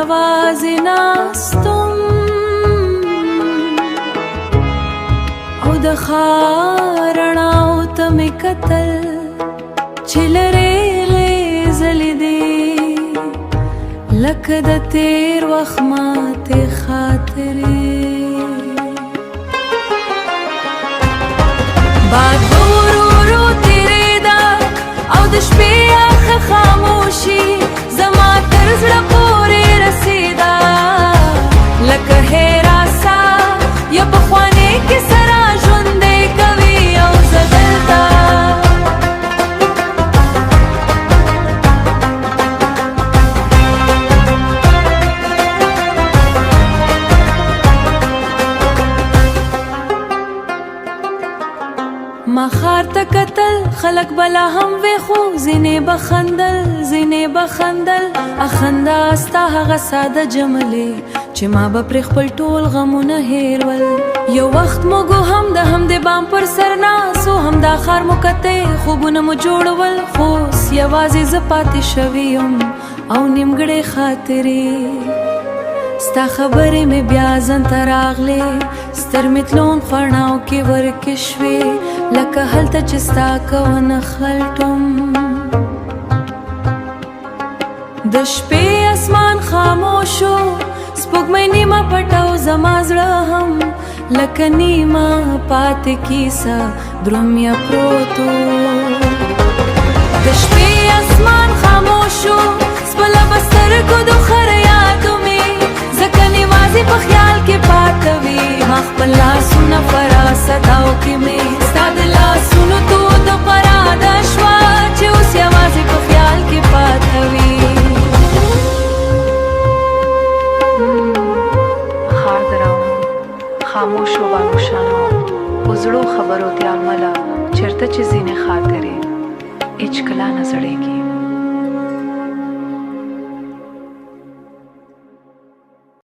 یوازې ناستم او د ښار رڼاو ته مې کتل چې لرې ځلېدې لکه د تېر وخت ماتې خاطرې. باد ورو ورو تېرېده او د شپې یخه خاموشي زما تر زړه پورې رسېده، لکه هېره ساه یا پخوانۍ کیسه را ژوندۍ کوي او زه دلته. ما ښار ته کتل، خلک بلا هم وي، خو ځینې به خندل، ځینې به خندل. اخندا ستا هغه ساده جملې چې ما به پرې خپل ټول غمونه هېرول. یو وخت موږ هم د همدې بام پر سر ناست، همدا ښار مو کتی، خوبونه مو جوړول، خو اوس یوازې زه پاتې شوی یم او نیمګړې خاطرې. ستا خبرې مې بیا ځان ته راغلې، ستر مې تلون خوړاو کې ورکې شوې، لکه هلته چې ستا کونه خلټم. د شپې اسمان خاموشو، سپوږمۍ نیمه پټه او زما زړه هم لکه نیمه پاتې کیسه درومیا پروتو. د شپې اسمان خاموشو، سپله بسترګو د خریاتو مې ځکه نیوازې په خیال کې پاته وي. ما خپل لاسونه فراست او کې مې ستا د لاسونو تود پراده شوه چې اوس یوازې په خیال کې پاته وي. ښار د راونو خاموشو بانوشانو او زړو خبرو ته عمله، چېرته چې ځینې خاطرې هېڅکله نه زړېږي.